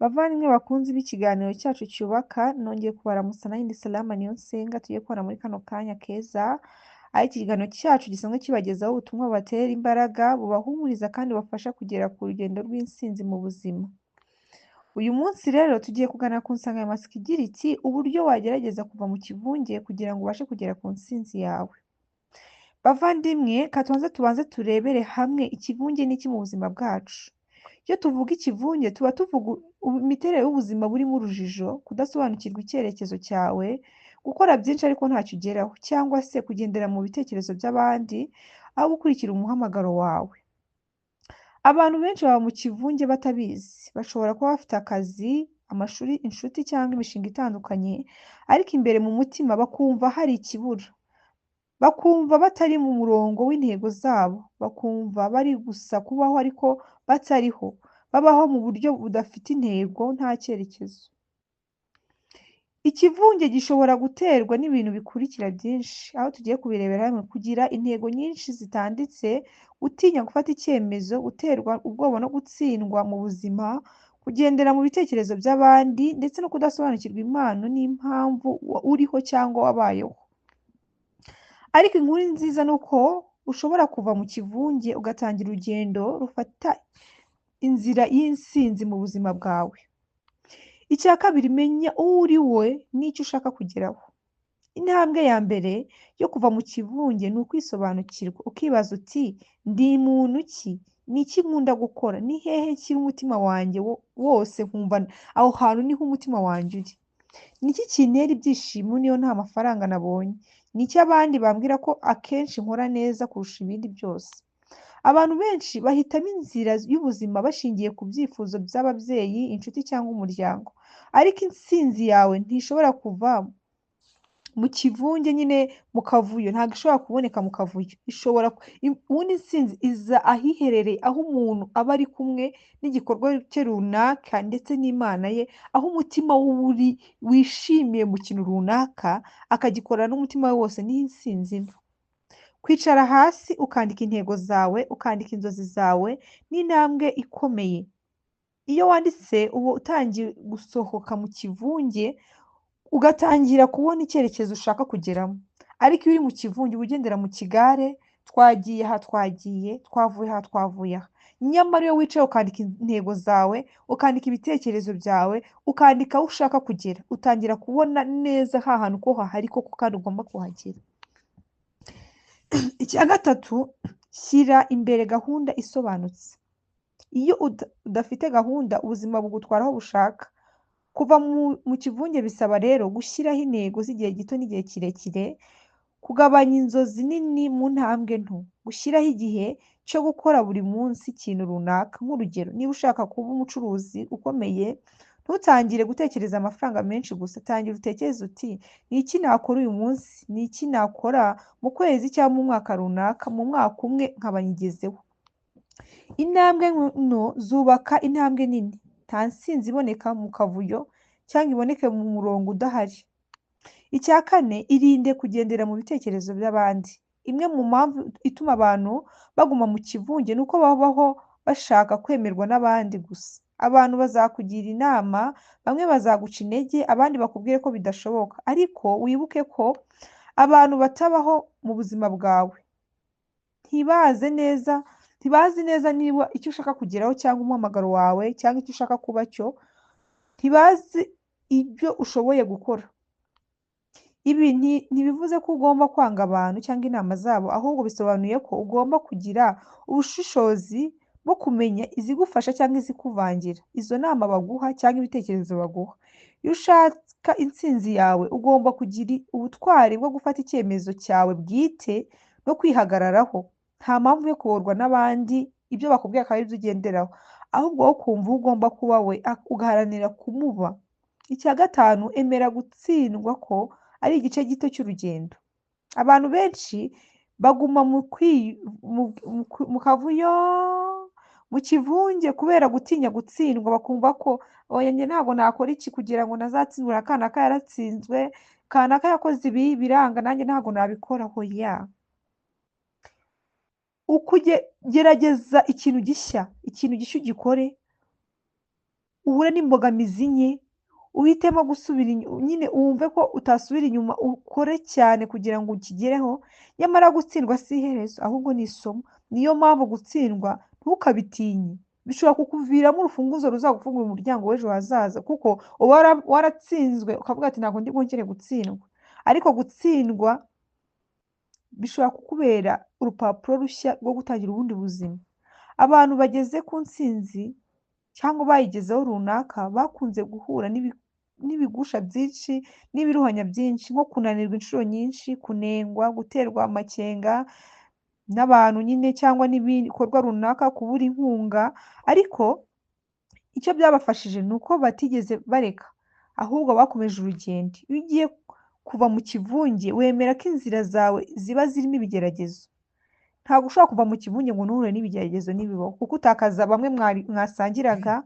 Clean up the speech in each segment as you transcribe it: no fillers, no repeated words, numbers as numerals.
Bavandimwe bakunzi b'ikiganiro cyacu cyubaka, nongeye kubaramutsa nanjye ndi Salama Niyonsenga, tugiye kubana muri kano kanya keza, aho ikiganiro cyacu gisanzwe kibagezaho ubutumwa bubatera imbaraga, bubahumuriza kandi bubafasha kugera ku rugendo rw'intsinzi mu buzima. Uyu munsi rero tugiye kuganira ku nsanganyamatsiko igira iti uburyo wagerageza kuva mu kivunge kugira ngo ubashe kugera ku ntsinzi yawe. Bavandimwe, ka tubanze turebere hamwe ikivunge n'iki mu buzima bwacu. Iyo tuvuga ikivunge tuba tuvuga imiterere y'ubuzima burimo urujijo, kudasobanukirwa icyerekezo cyawe, gukora byinshi ariko ntacyo ugeraho, cyangwa se kugendera mu bitekerezo by'abandi aho gukurikira umuhamagaro wawe. Abantu benshi baba mu kivunge batabizi, bashobora kuba bafite akazi, amashuri, inshuti cyangwa imishinga itandukanye, ariko imbere mu mutima bakumva hari ikibura. Bakumva batari mu murongo w'intego zabo, bakumva bari gusa kubaho ariko batariho, babaho mu buryo budafite intego, nta cyerekezo. Ikivunge gishobora guterwa n'ibintu bikurikira byinshi, aho tugiye kubirebera hamwe: kugira intego nyinshi zitanditse, gutinya gufata icyemezo, guterwa ubwoba no gutsindwa mu buzima, kugendera mu bitekerezo by'abandi, ndetse no kudasobanukirwa impano n'impamvu uriho cyangwa wabayeho. Ariko inkuru nziza ni uko ushobora kuva mu kivunge ugatangira urugendo rufata inzira y'intsinzi mu buzima bwawe. Icya kabiri, menya uwo uri we n'icyo ushaka kugeraho. Intambwe ya mbere yo kuva mu kivunge ni ukwisobanukirwa, ukibaza uti ndi muntu ki? Ni iki nkunda gukora? Ni hehe nshyira umutima wanjye wose nkumva aho hantu niho umutima wanjye uri? Ni iki kintera ibyishimo niyo nta mafaranga nabonye? Ni iki abandi bambwira ko akenshi nkora neza kurusha ibindi byose? Abantu benshi bahitamo inzira y'ubuzima bashingiye ku byifuzo by'ababyeyi, inshuti cyangwa umuryango. Ariko intsinzi yawe ntishobora kuva mu kivunge nyine, mu kavuyo, ntabwo ishobora kuboneka mu kavuyo. Ishobora ubundi intsinzi iza ahiherereye, aho umuntu aba ari kumwe n'igikorwa cye runaka ndetse n'Imana ye, aho umutima we uri wishimiye mu kintu runaka, akagikorana n'umutima we wose, niho intsinzi iva. Kwicara hasi ukandika intego zawe, ukandika inzozi zawe, ni intambwe ikomeye. Iyo wanditse uba utangiye gusohoka mu kivunge, ugatangira kubona icyerekezo ushaka kugeramo. Ariko iyo uri mu kivunge uba ugendera mu kigare, twagiye aha twagiye, twavuye aha twavuye aha. Nyamara iyo wicaye ukandika intego zawe, ukandika ibitekerezo byawe, ukandika aho ushaka kugera, utangira kubona neza ha hantu ko hahari koko kandi ugomba kuhagera. Icya gatatu, shyira imbere gahunda isobanutse. Iyo udafite gahunda, ubuzima bugutwara aho bushaka. Kuva mu kivunge bisaba rero gushyiraho intego z'igihe gito n'igihe kirekire, kugabanya inzozi nini mu ntambwe nto, gushyiraho igihe cyo gukora buri munsi ikintu runaka. Nk'urugero, niba ushaka kuba umucuruzi ukomeye, ntutangire gutekereza amafaranga menshi gusa, tangira utekereze uti ni iki nakora uyu munsi, ni iki nakora mu kwezi cyangwa mu mwaka runaka, mu mwaka umwe nkaba nyigezeho. Intambwe nto zubaka intambwe nini. Nta ntsinzi iboneka mu kavuyo cyangwa iboneke mu murongo udahari. Icya kane, irinde kugendera mu bitekerezo by'abandi. Imwe mu mpamvu ituma abantu baguma mu kivunge ni uko babaho bashaka kwemerwa n'abandi gusa. Abantu bazakugira inama, bamwe bazaguca intege, abandi bakubwire ko bidashoboka. Ariko wibuke ko abantu batabaho mu buzima bwawe. Ntibazi neza niba icyo ushaka kugeraho cyangwa umuhamagaro wawe cyangwa icyo ushaka kuba cyo, ntibazi ibyo ushoboye gukora. Ibi ntibivuze ko ugomba kwanga abantu cyangwa inama zabo, ahubwo bisobanuye ko ugomba kugira ubushishozi bwo kumenya izigufasha cyangwa izikuvangira, izo nama baguha cyangwa ibitekerezo baguha. Iyo ushaka intsinzi yawe, ugomba kugira ubutwari bwo gufata icyemezo cyawe bwite no kwihagararaho. Nta mpamvu yo kuyoborwa n'abandi, ibyo bakubwiye akaba aribyo ugenderaho, ahubwo wowe ukumva uwo ugomba kuba we, ugaharanira kumuba. Icya gatanu, emera gutsindwa ko ari igice gito cy'urugendo. Abantu benshi baguma mu kavuyo, mu kivunge kubera gutinya gutsindwa, bakumva ko oya njye ntabwo nakora iki kugira ngo ntazatsindwa, kanaka yaratsinzwe, kanaka yakoze ibi biranga, nanjye ntabwo nabikora. Hoya, uko gerageza ikintu gishya, ikintu gishya ugikore, uhure n'imbogamizi nke, uhitemo gusubira nyine wumve ko utasubira inyuma, ukore cyane kugira ngo ukigereho. Nyamara gutsindwa si iherezo, ahubwo ni isomo. Niyo mpamvu gutsindwa ntukabitinye, bishobora kukuviramo urufunguzo ruzagufungurira umuryango w'ejo hazaza, kuko uba waratsinzwe ukavuga ati ntabwo ndi bwongere gutsindwa. Ariko gutsindwa bishobora kukubera urupapuro rushya rwo gutangira ubundi buzima. Abantu bageze ku ntsinzi cyangwa bayigezeho runaka bakunze guhura n'ibigusha byinshi n'ibiruhanya byinshi, nko kunanirwa inshuro nyinshi, kunengwa, guterwa amakenga n'abantu nyine cyangwa n'ibikorwa runaka, kubura inkunga. Ariko icyo byabafashije ni uko batigeze bareka, ahubwo bakomeje urugendo. Iyo ugiye kuva mu kivunge wemera ko inzira zawe ziba zirimo ibigeragezo. Ntabwo ushobora kuva mu kivunge ngo ntuhure n'ibigeragezo n'ibibaho, kuko utakaza bamwe mwasangiraga,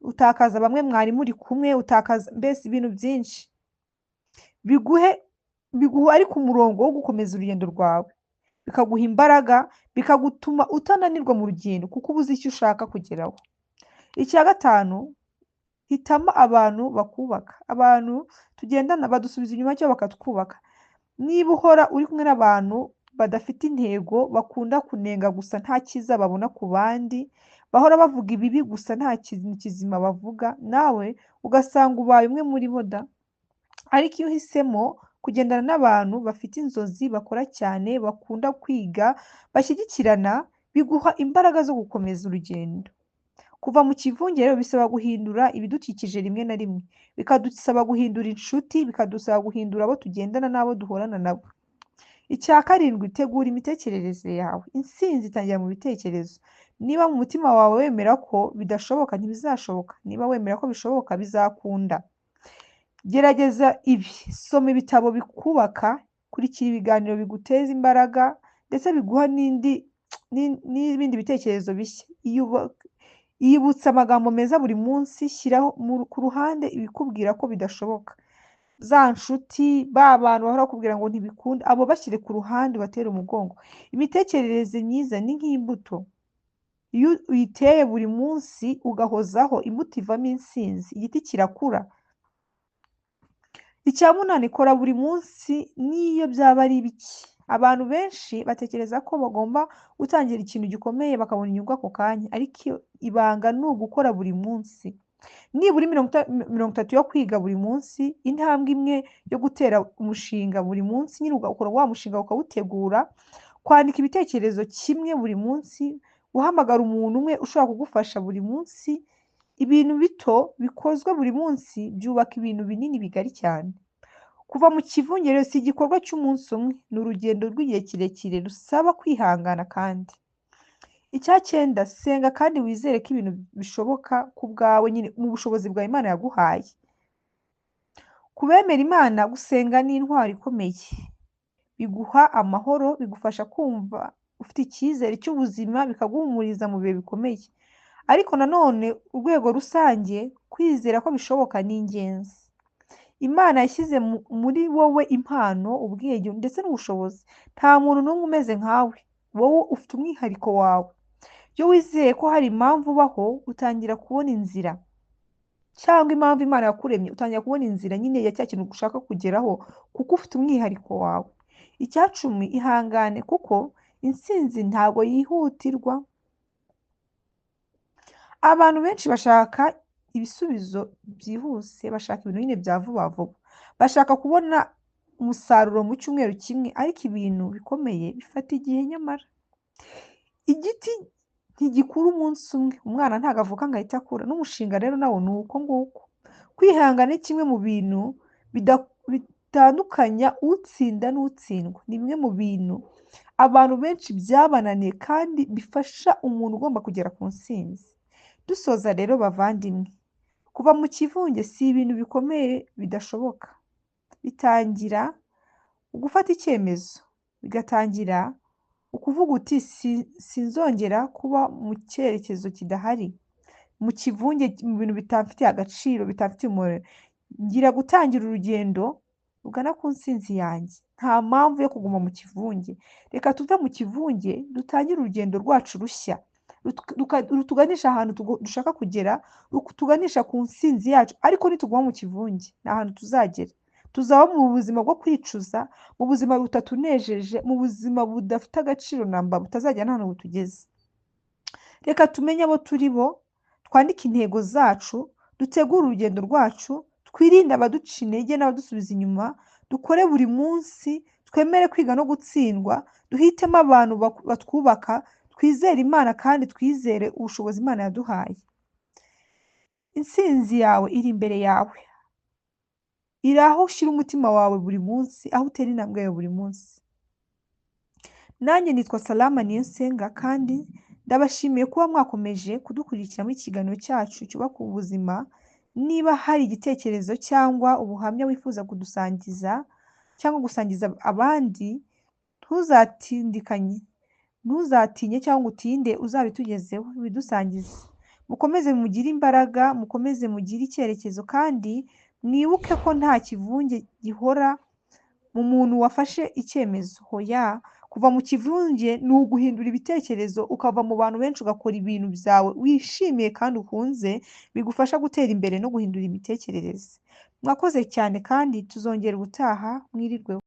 utakaza bamwe mwari muri kumwe, utakaza mbese ibintu byinshi biguha ariko umurongo wo gukomeza urugendo rwawe, bikaguha imbaraga, bikagutuma utananirwa mu rugendo kuko uba uzi icyo ushaka kugeraho. Icya gatanu, hitamo abantu bakubaka. Abantu tugendana badusubiza inyuma cyangwa bakatwubaka. Niba uhora uri kumwe n'abantu badafite intego, bakunda kunenga gusa nta cyiza babona ku bandi, bahora bavuga ibibi gusa nta kintu kizima bavuga, nawe ugasanga ubaye umwe muri bo da. Ariko iyo uhisemo kugendana n'abantu bafite inzozi, bakora cyane, bakunda kwiga, bashyigikirana, biguha imbaraga zo gukomeza urugendo. Kuva mu kivunge rero bisaba guhindura ibidukikije rimwe na rimwe, bikadusaba guhindura inshuti, bikadusaba guhindura abo tugendana n'abo duhorana nabo. Icya karindwi, tegura imitekerereze yawe. Intsinzi itangira mu bitekerezo. Niba mu mutima wawe wemera ko bidashoboka, ntibizashoboka. Niba wemera ko bishoboka, bizakunda. Gerageza ibi: soma ibitabo bikubaka, kurikira ibiganiro biguteza imbaraga, ndetse biguha n'ibindi bitekerezo bishya. Iyibutsa amagambo meza buri munsi, shyiraho ku ruhande ibikubwira ko bidashoboka. Za nshuti, ba bantu bahora bakubwira ngo ntibikunda, abo bashyire ku ruhande ubatere umugongo. Imitekerereze myiza ni nk'imbuto, iyo uyiteye buri munsi ugahozaho, imbuto ivamo intsinzi, igiti kirakura. Icya munani, kora buri munsi n'iyo byaba ari bike. Abantu benshi batekereza ko bagomba gutangira ikintu gikomeye bakabona inyungu ako kanya, ariko ibanga ni ugukora buri munsi. Nibura 30 yo kwiga buri munsi, intambwe imwe yo gutera umushinga buri munsi, nyine ugakora wa mushinga ukawutegura, kwandika ibitekerezo kimwe buri munsi, guhamagara umuntu umwe ushobora kugufasha buri munsi. Ibintu bito bikozwe buri munsi byubaka ibintu binini bigari cyane. Kuva mu kivunge rero si igikorwa cy'umunsi umwe, ni urugendo rw'igihe kirekire rusaba kwihangana. Kandi icya cyenda, senga kandi wizere ko ibintu bishoboka ku bwawe, nyine mu bushobozi bwawe Imana yaguhaye. Ku bemera Imana, gusenga ni intwaro ikomeye. Biguha amahoro, bigufasha kumva ufite icyizere cy'ubuzima, bikaguhumuriza mu bihe bikomeye. Ariko nanone urwego rusange, kwizera ko bishoboka ni ingenzi. Imana yashyize muri wowe impano, ubwenge ndetse n'ubushobozi. Nta muntu n'umwe umeze nkawe, wowe ufite umwihariko wawe. Iyo wizeye ko hari impamvu ubaho, utangira kubona inzira, cyangwa impamvu Imana yakuremye, utangira kubona inzira nyine ya cya kintu ushaka kugeraho, kuko ufite umwihariko wawe. Icya cumi, ihangane kuko intsinzi ntabwo yihutirwa. Abantu benshi bashaka ibisubizo byihuse, bashaka ibintu nyine bya vuba vuba, bashaka kubona umusaruro mu cyumweru kimwe, ariko ibintu bikomeye bifata igihe. Nyamara igiti ntigikura umunsi umwe, umwana ntabwo avuka ngo ahite akura, n'umushinga rero nawo ni uko nguko. Kwihangana ni kimwe mu bintu bitandukanya utsinda n'utsindwa. Ni bimwe mu bintu abantu benshi byabananiye kandi bifasha umuntu ugomba kugera ku ntsinzi. Dusoza rero bavandimwe, kuva mu kivunge si ibintu bikomeye bidashoboka. Bitangira ugufata icyemezo, bigatangira ukuvuga uti sinzongera kuba mu cyerekezo kidahari, mu kivunge, mu bintu bitamfitiye agaciro, bitamfitiye umumaro. Ngira gutangira urugendo rugana ku ntsinzi yanjye. Nta mpamvu yo kuguma mu kivunge. Reka tuve mu kivunge dutangire urugendo rwacu rushya rutuganisha ahantu dushaka kugera, rutuganisha ku ntsinzi yacu. Ariko nituguma mu kivunge, nta hantu tuzagera. Tuzaba mu buzima bwo kwicuza, mu buzima butatunejeje, mu buzima budafite agaciro namba, butazagera n'ahantu butugeze. Reka tumenye abo turi bo, twandike intego zacu, dutegure urugendo rwacu, twirinde abaduca intege n'abadusubiza inyuma, dukore buri munsi, twemere kwiga no gutsindwa, duhitemo abantu batwubaka, twizere Imana kandi twizere ubushobozi Imana yaduhaye. Intsinzi yawe iri imbere yawe, iri aho ushyira umutima wawe buri munsi, aho utera intambwe yawe buri munsi. Nanjye nitwa Salama Niyonsenga, kandi ndabashimiye kuba mwakomeje kudukurikira muri iki kiganiro cyacu cyubaka ubuzima. Niba hari igitekerezo cyangwa ubuhamya wifuza kudusangiza cyangwa gusangiza abandi, ntuzatindikanye, ntuzatinye cyangwa utinde, uzabitugezeho, ubidusangize. Mukomeze mugire imbaraga, mukomeze mugire icyerekezo, kandi mwibuke ko nta kivunge gihora mu muntu wafashe icyemezo. Hoya, kuva mu kivunge ni uguhindura ibitekerezo, ukava mu bantu benshi, ugakora ibintu byawe wishimiye kandi ukunze, bigufasha gutera imbere no guhindura imitekerereze. Mwakoze cyane kandi tuzongera ubutaha, mwirirweho.